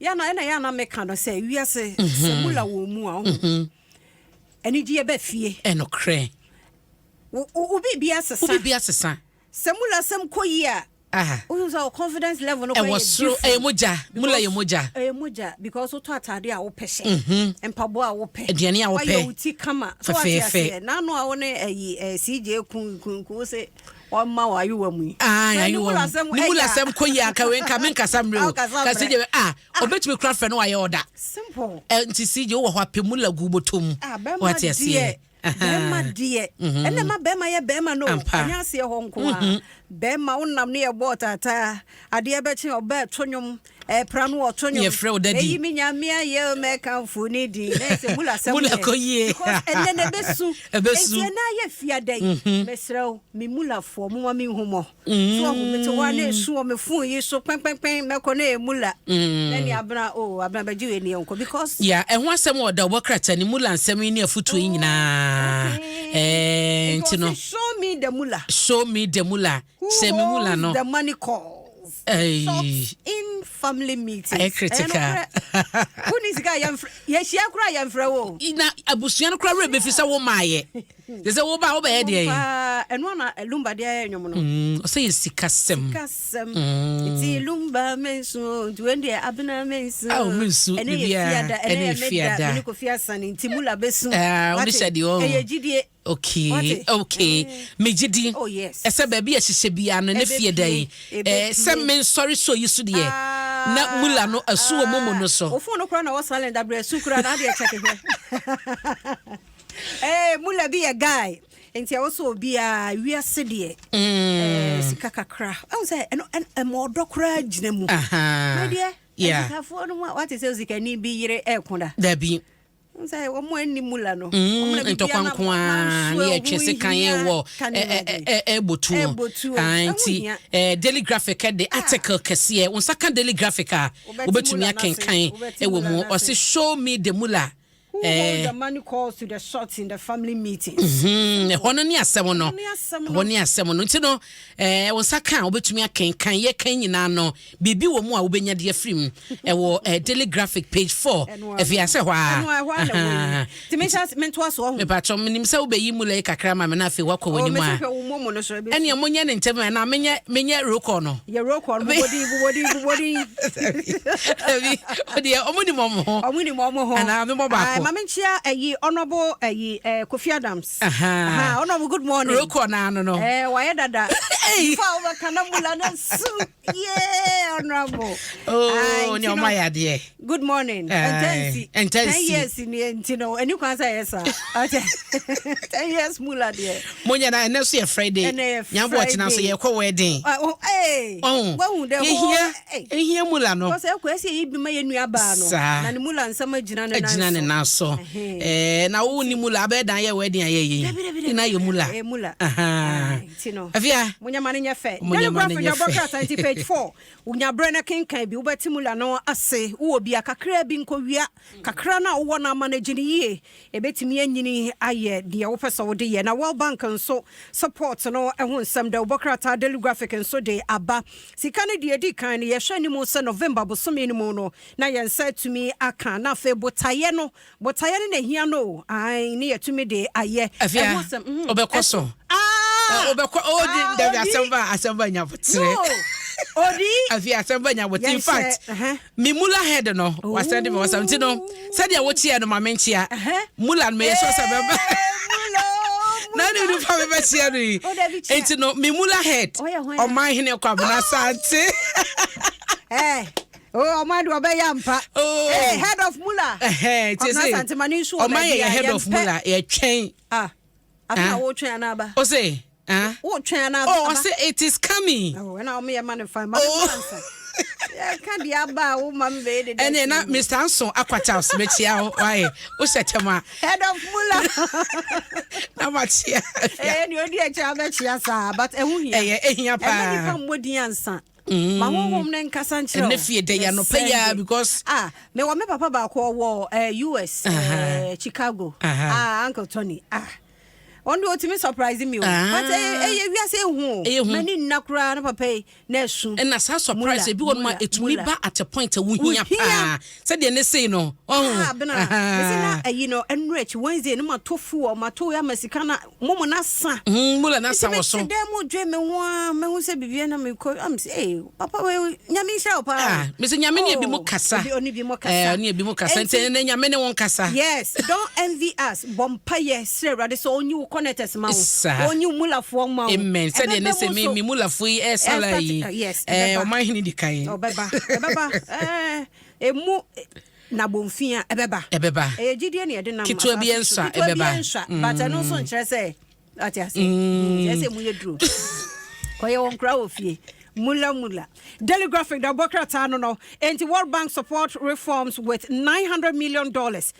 Yana ɛna yana meka no sɛ wiase sɛ mula wɔ mu a, ɔho anigyeɛ bɛ fie. Ɛnokorɛ. Wo biribi asesa. Wo biribi asesa. Sɛ mula sɛm kɔ yi a, wohu sɛ wo confidence level no kɔ ɛwɔ yɛ soro. Ɛyɛ different. Mogya mula yɛ mogya. Ɛyɛ mogya because wotɔ atade a wopɛ hyɛ, mpaboa a wopɛ, aduane a wopɛ. Wayɛ wo ti kama so wate Fɛfɛɛfɛ. aseɛ. N'ano a wo ne ɛyi CJ kun kun kun wo se ɔma wɔ ayewa mu yi. Ah, Na ne ayewa mula mu. sɛm Ne mula ɛyɛ a- sɛm kɔ yi anka wei nka menkasa mmerɛ o. Ɔnkasa ka mmerɛ. CJ ah, obɛtumi kora frɛ no wayɛ ɔda. Simple. Nti CJ wowɔ hɔ apɛ mula gu bɔtɔ mu. Ah, bɛrima Wate aseɛ. deɛ, bɛrima deɛ, ɛnna ma bɛrima yɛ bɛrima no. Ampa. Ɛnyɛ aseɛ hɔ nko a bɛrima wonam ne yɛ bɔɔ taataa adeɛ bɛkye, ɔbɛɛ to nnwom, ɛpra no ɔto nnwom. Yɛfrɛ wo daddy. Ɛyi mi Nyame ayɛ o, mɛkamfo ne din na ɛsɛ mula sɛm Mula yɛ. kɔ yie. Because ɛnɛ na ɛbɛsu. Ɛbɛsu. Enti ɛnɛ ayɛ fiada yi, mesrɛ wo, me mulafoɔ, moma me nhu mɔ so ɔho mete hɔ a na ɛsu wɔ me phone yi so pɛnpɛnpɛn, mɛkɔ na ɛyɛ mula na ne Abena o, Abena bɛgye wei ne yɛnkɔ because Ya, ɛho asɛm wɔ da wobɔ krataa ne mula nsɛm yi ne afotuo yi nyinaa. Nti no ɔse, "Show me the mula." Show me the mula. Who Sɛ me mula holds no. the money calls Ɛy. shots in family meetings. Ayɛ critical. Woni sika a yɛmfrɛ, yɛhyia kora a yɛmfrɛ wo. Na abusua no kora werɛ bɛfi sɛ wo maayɛ te sɛ woba a wobɛyɛ deɛ. Paa, ɛno ana Lumba deɛ ayɛ nnwom no. Ɔsɛ yɛ sikasɛm. Kasɛm nti Lumba mensu, nti wei deɛ Abena mensu. Ah, mensu, ɛnɛ yɛ biribiara, fiada, ɛnɛ ɛnɛ yɛ yɛ meda fiada. mene Kofi Asane nti mula bɛsu. Ah, wo ne Wate? hyɛ deɛ ɔho. Ɛyɛ gyidie. Okay. Wate? Okay, megye di. Oh, yes. Ɛsɛ baabi a hyehyɛ biara no ne fie da yi Ɛbɛpie, sɛ ɛbɛpie. mensɔre so yi so deɛ na mula no asu wɔ momo no so. Wo phone no kora na wɔ silent dabrɛ asu kora na adeɛ kyɛke hwɛ. Mula bi yɛ guy nti ɛwɔ sɛ obiaa wiase deɛ sika kakra ɛhu sɛ ɛno ɛma ɔdɔ koraa gyina mu. Aha. My dear, asikafoɔ no mu a wate sɛ osikani bi yere ɛɛko da? Dabi. Wohu sɛ wɔn ani mula no. Wɔn na Ntɔkwa biribiara na nko a manso ne ɛho yɛtwe sekan hia wɔ ka ne imagine. ɛbɔtuo. Ɛbɔtuo. Ah, Ɛho nti hia. Daily Graphic de article kɛseɛ wo nsa ka Daily Graphic a, Wobɛte wobɛtumi mula n'ase. akenkan Wobɛte ɛwɔ mula mu. n'ase. Ɔse, "Show me the mula." Who hold the money calls to the shots in the family meetings? Ɛhɔ no ne asɛm no. Ɛhɔ ne asɛm no. Ɛhɔ ne asɛm no. Nti no wo nsa ka a, wobɛtumi akenkan yɛkan nyinaa no, biribi wɔ mu a wobɛnya de afiri mu. Ɛwɔ Daily Graphic page 4. Ɛno ano. Ɛfi asɛ hɔ a. Ɛno a ɛhɔ a na ɛwɔ yi. Nti menhyɛ mentoa so ɔho. Mepatwɔ, menim sɛ wobɛyi mula yi kakra ma me na afei woakɔ Oh, w'anim mesi a hwɛ wo momo no so ɛbɛsu. Ɛneɛ monyɛ ne ntɛm a na menyɛ roll call no. Yɛ roll call no, bobɔdin, bobɔdin, bobɔdin. Ɛbi ɔdeɛ ɔmo nim ɔmo ho. Ɔmo nim ɔmo ho. Anaa memmɔ baako? Ah, ma menkyia ɛyi Honourable ɛyi Kofi Adams. Aha. Aha, Honourable, good morning. Roll call naa no. Wayɛ dada. Hey. Fa wobɛka na mula no su. Yeah, Honourable. Oh, Ah, ne nti ɔmo no, ayɛ adeɛ. Good morning. Aye. Ɛntɛnsi. Ɛntɛnsi. 10 years ni nti no ɛni kwan sɛ ɛyɛ saa. Okay. 10 years mula deɛ. Monyɛ na ɛnɛ so yɛ Friday. Ɛnɛ yɛ Nyambɔ ɔkyena so Friday. yɛkɔ wedding. Ah, oh, hey. Ɔho. Wahu dɛ Yɛhia hey. ɛhia mula no. Because ɛkɔ ɛsɛ yɛyi bi ma yɛ nua baa no. Saa. Na ne mula nsɛm agyina ne nan so. Agyina ne nan so. Ɛhɛn. Na wo ni mula abɛɛ dan yɛ wedding a yɛyɛ Dabi, dabi, dabi. yi na yɛ mula. Ɛyɛ mula. Aha. Ah, nti no. Afia. Monyama no nyɛ fɛ. Monyama no Daily nyɛ Graphic fɛ. abɔ krataa nti page 4 wonya no kenkan bi, wobɛte mula no ase. Wowɔ bi a kakra bi nkɔwia kakra no a wowɔ no ama no agye no yie, ɛbɛtumi anyini ayɛ deɛ wopɛ sɛ wode yɛ. Na World Bank nso support no ho nsɛm da wobɔ krataa. Daily Graphic nso de aba. Sika no deɛ ɛdi kan no, yɛhwɛ anim sɛ November bosome no mu no na yɛn nsa atumi aka. Na afei botaeɛ no na ɛhia no o. Ae, ne yɛtumi de ayɛ. Afia, Ɛho asɛm, wobɛkɔ so. Ah! Wobɛkɔ oh, Ah, dabi. Odi. Asɛm ba nyabotere. No. Odi. Afei asɛm ba nyabotere. In Yɛnhyɛ, fact, me mula head no wasɛn de me wasɛm nti no sɛdeɛ wokyeɛ no ma menkyea mula no, meyɛ sure sɛ bɛba. Mula, na ne nipa mebɛkyea no yi. Oh, dabi, kyea. Nti no me mula head, Ɔyɛ hwan a? Ɔman hene Kwabena Sante. Oh, ɔman de ɔbɛyɛ ampa. Oh. Head of mula. Ɛhɛn, nti Kwabena sɛ Asante ma ne nso wɔ ɔman baabi yɛ a head of yɛmpɛ. mula, yɛtwɛn. Ah, afei na Ah. wotwɛn anaa O se ah? Wotwɛn anaa Oh, ɔse it is coming. Oh, ɛna ɔmo yɛ ma ne fa ma Oh. ne fa nsa. Yɛka deɛ aba a wo ma me bɛyɛ deda. Ɛne na Mr Anson Akwa Charles, mekyia wo, wayɛ wohyɛ kyɛm a. Head of mula. Na makyia. Ne odi akyi abɛkyia saa, but ɛho hia. Ɛyɛ ɛhia Ɛma nipa paa. mmɔ din ansa ma honhom ne nkasa nkyerɛ Ɛnɛ wo. fie da yi anɔpa yi a Mesɛnde. because Ah, mewɔ me papa baako ɔwɔ US, Chicago. Ah, Uncle Tony, ah. Ɔno deɛ ɔtumi surprise me o. Ah. But ɛyɛ ɛyɛ wiase ehu o. Ɛyɛ hu. M'ani nna koraa na papa yi na ɛsu. Ɛna saa surprise Mula, ebi wɔ nom a mula, ɛtumi mula. ba at a point a wohia Wohia. paa sɛdeɛ ne sei no ɔho. Ah, bena. Mesi na ayi no ɛnura akyi Wednesday no ma to fuel ma to ama sika na momo na sa. Mula na sa wɔ so. Nti mete dan mu dwe me ho a mehu sɛ biribi na mekɔ am sɛ ee papa wei Nyame nhyira wo paa. Ah, mesi Nyame ne ebi mo Oh, kasa. Ebi ɔne bi mo kasa. Eh, ɔne ebi mo kasa. Nti Enti ɛnɛ Nyame ne wɔn kasa. Yes, don't envy us. Bɔ mpaeɛ srɛ Awurade sɛ ɔnyi wo connectors ma wo. Saa. Ɔnyi wo mulafoɔ ma wo. Amen. Sɛdeɛ ne Ɛbɛba sɛ mu me nso. me mulafo yi ɛsala Ɛstart- yi. yes, Eh, ɛbɛba. ɔman hene di kan. Ɔbɛba, ɛbɛba. Ɛɛ, emu na bomfi a ɛbɛba. Ɛbɛba. Ɛyɛ gyidie na yɛde nam Ketewa bi asase so. ɛnsɔ a, Ketewa bi ɛbɛba. ɛnsɔ a, but ɛno nso nkyerɛ sɛ ate ase. Kyerɛ sɛ emu yɛ duro. Kɔyɛ wɔn koraa wɔ fie. Mula mula. Daily Graphic da bɔ krataa no. Enti World Bank support reforms with $900 million.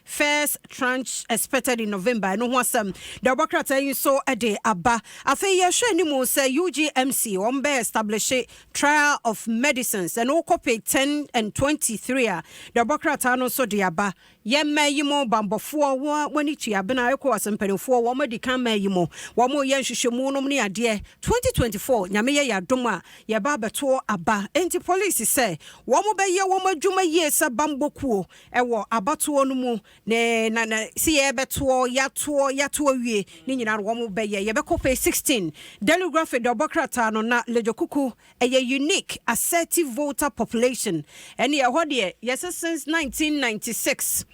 First tranche expected in November. Ɛno ho asɛm. Da bɔ krataa yi nso de aba. Afei yɛhwɛ anim sɛ UGMC wɔn bɛ establish trial of medicines. Ɛno wokɔ page 10 and 23 a da bɔ krataa no nso de aba. Yɛmma yi mu bambɔfoɔ wɔn tua bena ECOWAS mpanimfoɔ wɔn adi kan ma yi mu wɔn yɛ nhwehwɛmu nom ne adeɛ. 2024 Nyame yɛ yɛ adom a yɛba abɛto aba, enti police sɛ wɔn bɛyɛ wɔn adwuma yie sɛ bambɔkuo ɛwɔ abatoɔ no mu na si yɛbɛtoɔ yɛatoɔ yɛatoɔ wie ne nyinaa no wɔn bɛyɛ. Yɛbɛkɔ page 16, Daily Graphic de ɔbɔ krataa no. Na Ledzokuku ɛyɛ unique assertive voter population. Ɛne ɛhɔ deɛ yɛsɛ since 1996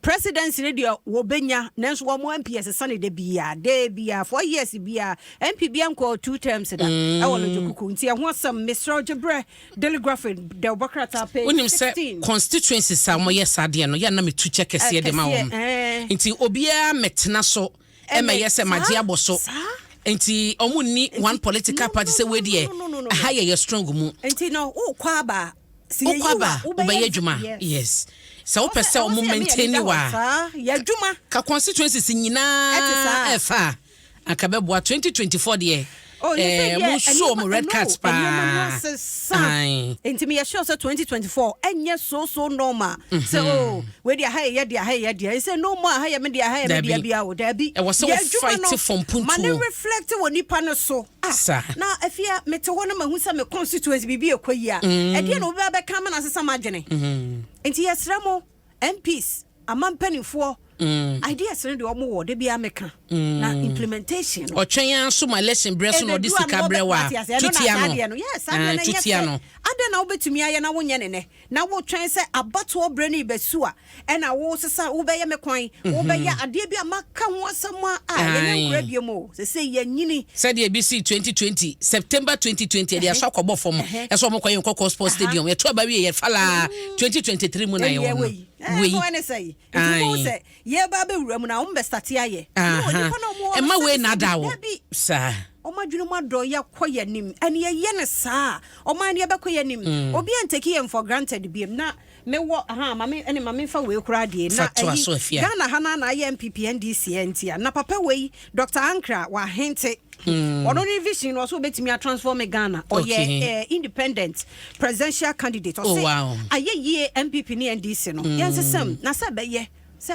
presidency ne deɛ wɔbɛnya, nanso wɔn MP ɛsesa ne de bia 4 years bia MP bia nkɔ two terms da ɛwɔ Ledzokuku. Nti ɛho asɛm mesrɛ gye berɛ, Daily Graphic de ɔbɔ krataa page Wonim sɛ 16. constituencies a wɔyɛ saa deɛ no yɛ na metu kyɛ kɛseɛ de ma Kɛseɛ, wɔn. Nti obiara mɛtena so ɛmɛyɛ sɛ magye abɔ so. Nti ɔmo nni one political no, party no, sɛ wei no, deɛ no. aha yɛ strong mu. Nti no wokɔ aba si wokɔ yɛyi wo aba a, wobɛyɛ adwuma. Yes, sɛ wopɛ sɛ Ɛwɔ ɔmo sɛ yɛne maintain yɛn wa da hɔ saa, yɛ adwuma. Ka constituencies nyinaa Ɛte saa. ɛfa a anka bɛboa 2024 deɛ. Oh, ne sɛ deɛ, mo show mo red no, cards nneɛma no paa. asesa. Aye. Nti meyɛ sure sɛ 2024 ɛnyɛ so so normal sɛ o wei deɛ aha yɛ deɛ, aha yɛ deɛ, ɛsɛ no more aha yɛ me deɛ, aha yɛ me deɛ Dabi. bia o, dabi. Ɛwɔ sɛ Yɛ wo adwuma fight no, for mpuntuo. ma ne reflect wɔ nipa no so. Ah, Saa. na afia mete hɔ no mahu sɛ me constituency biribi ɛkɔ yi a, ɛdeɛ na obi bɛka ma no asesa m'adwene. Nti yɛsrɛ mo MPs, ama mpanimfoɔ, ideas no deɛ ɔmo wɔ de bia meka na implementation no Ɔtwɛn ara so ma election berɛ so na ɔde sika brɛ wa tutia no. Yes, Ah, adeɛ no ɛnyɛ tutia fɛ. no. Adɛn na wobɛtumi ayɛ na wonyɛ ne nɛ na wotwɛn sɛ abatoɔ berɛ no bɛsu a ɛna wo sesa wobɛyɛ me kwan, wobɛyɛ adeɛ bi a maka ho asɛm a yɛnyɛ Aye. nkora bio mu o sɛ sɛ yɛnyini. Sɛdeɛ ebi si 2020, September 2020 ɛde asɔ akɔbɔ fam ɛsɛ ɔmo kɔyɛ Nkɔkɔ Sports Stadium. Yɛto aba wie yɛ falaa 2023 mu na Ɛyɛ yɛwɔ no wei. wei. Ɛɛ, ɛne sɛ yi nti wo sɛ yɛba bɛwura mu na wɔn bɛ start ayɛ. Aha. Na onipa na ɔmo wɔ Ɛma no wei sɛbi na ada wo dabi. saa. Ɔmo adwene mu adɔ, yɛkɔ yɛ anim ɛne yɛyɛ no saa, ɔman no yɛbɛkɔ yɛ anim. Obi antake yɛn for granted biem. Na mewɔ aha mame ɛne mame fa wei koraa deɛ na Fa toa so, Afia. Ghana ha na ayɛ NPP NDC nti a na papa wei Dr Ankra wahente ɔno ne vision no ɔsɛ wobɛtumi atransform Ghana. Ɔyɛ independent presidential candidate. Ɔsɛ ayɛ yie NPP ne NDC no yɛnsesɛm na sɛ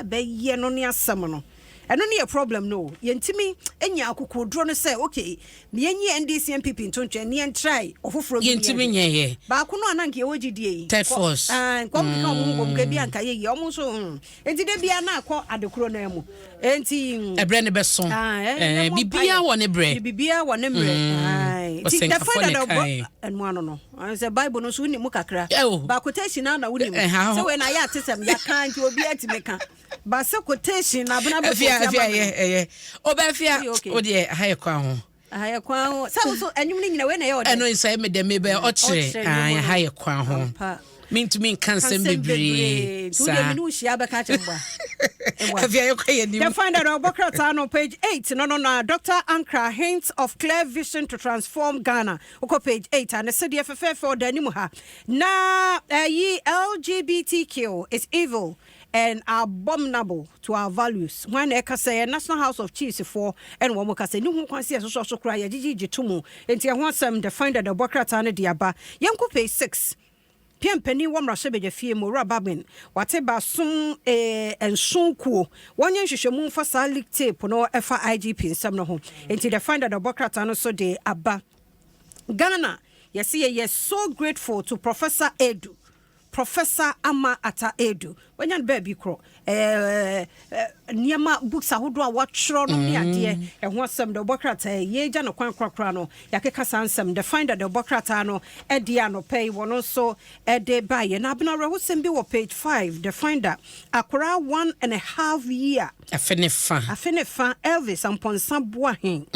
bɛyɛ no ne asɛm no, ɛno ne yɛ problem no o. Yɛntumi anya akokoduro no sɛ okay, yɛnyi NDC NPP nto nkyɛn ne yɛntrae ɔfoforɔ bi ne Yɛntumi yɛnhwɛ. nyɛyɛ. Baako no a na nka yɛwɔ gyidie yi. Third force. Ah, nkɔm keka ɔmo ho bom ka bi anka yɛ yie ɔmo nso Enti de bia na akɔ adekoro no mu enti Ɛberɛ ne bɛso. Ah, Eh, yɛmmɔ biribiara mpaeɛ. wɔ ne berɛ. Biribiara wɔ ne mmerɛ. Aye. Nti the Ɔsɛnkafo fact ne that kae. ɛno ano no sɛ Bible no nso wonim mu kakra Oh. ba quotation na wonim Eh, ha hɔ. sɛ wei na yɛ ate sɛm yɛka nti obi atumi ka ba sɛ quotation na abena bɛkɔ Afia fie Afia ama me. ɛyɛ ɛyɛ ɔbɛfia. Woyɛ okay. O deɛ aha yɛ kwan ho. Aha yɛ kwan ho sɛ wo so ɛnwom no nyina wei na ɛyɛ ɔdɛ. Ɛno nso ɛmɛ dɛ mebɛ ɔkyerɛ. Ɔkyerɛ Ae, nnwom no. aha yɛ kwan ho. Ampa. Mentumi nka nsɛm bebree Nti wodeɛ saa. mene wo hyia bɛka kyɛ mboa. Afia, yɛkɔ yɛ nim. The find out Obokrata no page 8. No. Dr. Ankra hints of clear vision to transform Ghana. Oko page 8 and the city FFF for the ha. Na yi LGBTQ is evil and abominable to our values. When ɛka sɛ National House of Chiefs for and wɔn ka sɛ ne ho kwan sɛ ɛsoso so koraa yɛgyegye gye to mu. Nti ɛho asɛm the find out Obokrata no de aba. Yɛnkɔ page 6. Pia mpanin wɔ mmarahyɛbadwafie mu, Owura Bagbin, wate baason nson kuo wɔnyɛ nhwehwɛmu mfa saa leak tape no ɛfa IGP nsɛm no ho. Nti The Finder de ɔbɔ krataa no so de aba. Ghana yɛsi yɛyɛ so grateful to Professor Aidoo, Professor Ama Ata Aidoo. Wɔnya no baabi korɔ nneɛma books ahodoɔ a wɔatwerɛ no ne adeɛ ɛho asɛm de ɔbɔ krataa yi. Yɛgya no kwan korakora no, yɛakeka saa nsɛm. The Finder de ɔbɔ krataa no ɛde anɔpɛ yi wɔno nso ɛde baeɛ. Na abena, awerɛhosɛm bi wɔ page 5 The Finder. Akoraa 1½ year, afe ne fa, afe ne fa, Elvis Ampɔnsa Boahen,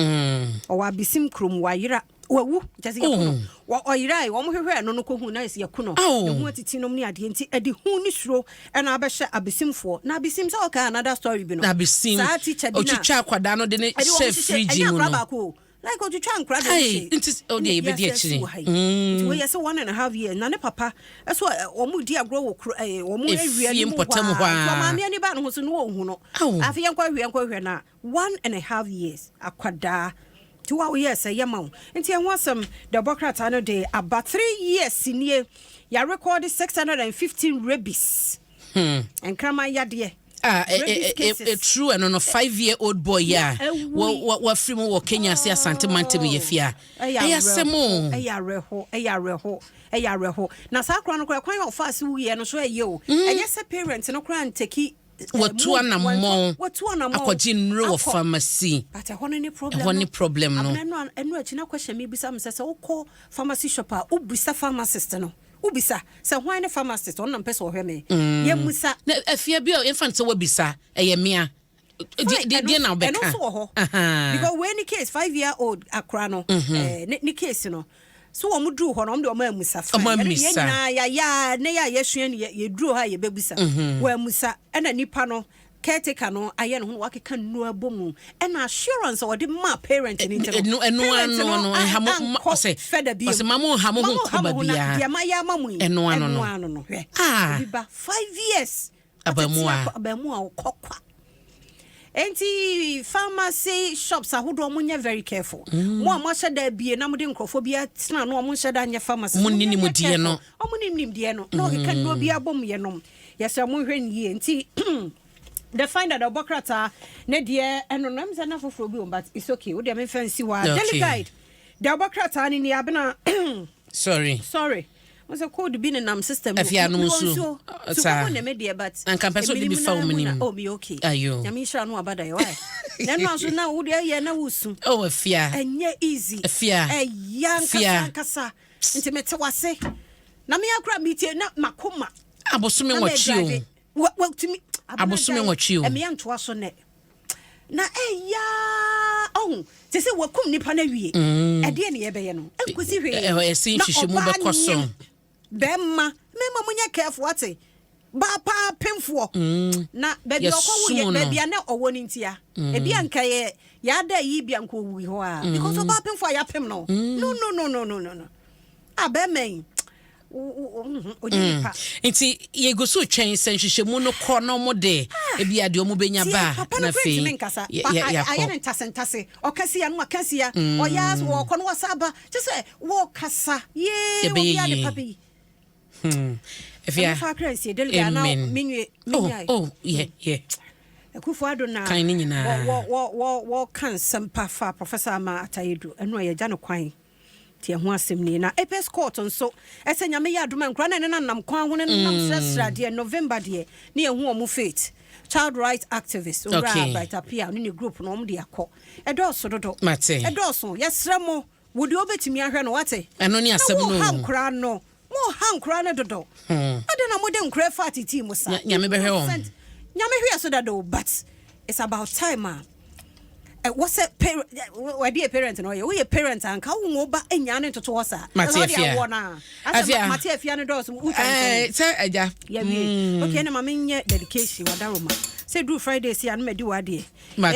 ɔwɔ Abesim kurom, wayera, wawu. Kyɛ sɛ yɛku no. Ɔyerae, wɔn hwehwɛ no kɔhu na yɛsɛ yɛku no. Aw. Ne ho atiti nom ne adeɛ, nti ɛde hu ne suro ɛna abɛhyɛ Abesimfoɔ. Na Abesim sɛ ɔka another story bi no, Na Abesim saa teacher bi na otwitwa akwadaa no de ne ɛde wɔn hyɛ hyehyɛ fridge ɛnyɛ mu akora no. baako o, like otwitwa nkora de Ai, hyehyɛ. nti o deɛ yɛbɛdi Ɛna akyire. wiase wɔ ha yi. Nti wɔyɛ sɛ 1½ years na ne papa ɛso wɔn di agorɔ wɔ kuro wɔn Efie awia no mu mpɔtam hɔ hɔ a nti a. ɔmaame ani ba ne ho so no, wɔn hu no. Aw. Afei yɛnkɔ ahwɛ, yɛnkɔ ahwɛ na 1½ years akwadaa, nti wa woyɛ sɛ yɛma wo. Nti ɛho asɛm de ɔbɔ krataa no de aba. 3 years nie, yɛarekɔde 615 rabies, nkraman yadeɛ. Ah, Rabies cases. True, ɛno no 5 year old boy a ɛwu. wafiri mu wɔ Kenya ase Asante mantam yɛ fie a, ɛyɛ ɛyɛ asɛm o. Ɛyɛ awerɛho, ɛyɛ awerɛho, ɛyɛ awerɛho. Na saa kora no koraa, kwan a ɔfa ase wuyɛ no so ɛyɛ o, ɛnyɛ sɛ parent no koraa ntaki Watu anammɔn watu anammɔn akɔgye nnuro wɔ akɔ. pharmacy. But ɛhɔ no ne problem. Ɛhɔ ne problem no. Abena, ɛno akyi na question mi bisa mi sɛ wokɔ pharmacy shop a, wobisa pharmacist no, wobisa sɛ hwan ne pharmacist, ɔno na mpɛ sɛ ɔhwɛ me, yɛmmusa. Na afia bi a yɛmfa no sɛ woabisa ɛyɛ mmea deɛ na wobɛka. Ɛno nso wɔ hɔ because wei ne case, 5 year old akora no, ne case no so, wɔn duru hɔ no, wɔn de wɔn amusa fine. Wɔn Ɛno amusa. yɛn nyinaa yɛayɛ ne yɛ a yɛsua no, yɛduru hɔ a yɛbɛbusa. Wɔn amusa, ɛna nipa no caretaker no ayɛ ne ho na wakeka nnuro abɔ mu, ɛna assurance a wɔde maa parent no nti no, ɛno parent ano no, ɛha mo- ankɔ ɔsɛ- fɛda bio. Ɔsɛ, "Ma mo nha mo ho Ma mo nkɔ nha mo ho na baabiara." deɛ mayɛ ama mo yi, Ɛno ano no. ɛno ano no, hwɛ, Ah. obi ba 5 years Abaamua. Ɔtete abaamua ɔkɔ kwa. Nti pharmacy shops ahodoɔ, mo nyɛ very careful. Mo a moahyɛ da abie na mode nkurɔfoɔ bi atena no, ɔmo nhyɛ da nyɛ pharmacy. Mo nni nimdeɛ no. Ɔmo ne nimdeɛ no na ɔkeka nnuro bi abɔ mu yɛnom, yɛsɛ monhwɛ no yie. Nti The Finder de ɔbɔ krataa ne deɛ ɛno no, ɛm sɛ na foforɔ bi wɔ mu, but it's okay, wodeɛ memfa nsi hɔ a. Daily Guide deɛ ɔbɔ krataa no ni, Abena. Sorry. Sorry, mo sɛ code bi nenam system mu. Afei anom Mewɔ nsuo. nsuo. Saa. Sukuu ne me deɛ, but Anka mpɛ sɛ wode bi ebinom fa wo na mu menim. na- oh, me okay. Ayo. Nyame nhyira no, aba da yɛ wae na ɛno nso na wode ɛyɛ na wosu. Oh, afia. Ɛnyɛ easy. Afia. Ɛyɛ ankasa Afia. ankasa. Nti mete wase na me akora metie na makoma Abosome na 8 o. mɛdrive. Watumi Abosome 8 o. Ɛmeyɛ ntoa so nɛ na ɛya ɔho te sɛ wakum nipa no awie. Ɛdeɛ ne yɛbɛyɛ no ɛnkosi hwee. Ɛhɔ yɛse Na nhwehwɛmu ɔbaa bɛkɔ so. nyem. Bɛrima, mmarima, monyɛ careful ate, baa paa pemfoɔ na baabi a ɔkɔ wo Yɛsom yɛ no. baabi a na ɔwɔ no ntia, ebi a nka yɛ yɛada yi bi a nka ɔwui hɔ a, because ɔbaa pemfoɔ a yɛapem no, no, no, no, no, no, no, no, a bɛrima yi ɔnyɛ nipa. Nti yɛgu so twɛn sɛ nhwehwɛmu no kɔ na ɔmo de ebi a deɛ ɔmo bɛnya Tie, ba papa na no kora afei ntumi nkasa. Ayɛ yɛakɔ. ne ntasentase, ɔka no aka sia, ɔyɛ a wɔkɔ no wɔsa aba, kyɛ sɛ wɔkasa yee. Yɛbɛyɛ Obiara ne yie. papa yi. Afia. Ɛmfa akra nsie Daily Guide na Amen. menwie. Oh. Menyae. Oh, yeah. Akufo Addo na Kan ne nyinaa. wɔka nsɛm pa fa Professor Ama Ata Aidoo, ɛno a yɛgya no kwan, nti ɛho asɛm nie. Na Apex Court nso ɛsɛ Nyame yɛ adom a, nkora na ɛne nanam kwan ho ne nenam srɛsrɛ adeɛ November deɛ ne yɛhu ɔmo fate. Child right activist Owura Bright Apia ne ne group no, ɔmo de akɔ. Ɛdɔɔso dodo. Mate. Ɛdɔɔso, yɛsrɛ mo, wo deɛ wobɛtumi ahwɛ no, wate. Ɛno ne asɛm na no. woha nkora no, moha nkora no dodo. Ade na mode nkora fa atete mu sa. Nyame bɛhwɛ wɔn. Nyame hwɛ so dada o, but it's about time a wɔ sɛ parent, wɔde yɛ parent na ɔyɛ, woyɛ parent a, nka wo wo ba anya ne ntoto hɔ saa. Mate. Ɛsɛ wode Afia. awoɔ no a. Asɛ Afia. mate afia no dɔɔso, wotwa Sɛ agya. Yɛwie. Okay, na ma menyɛ dedication wadaroma sɛ duru Friday si a no madi w'adeɛ. Mate.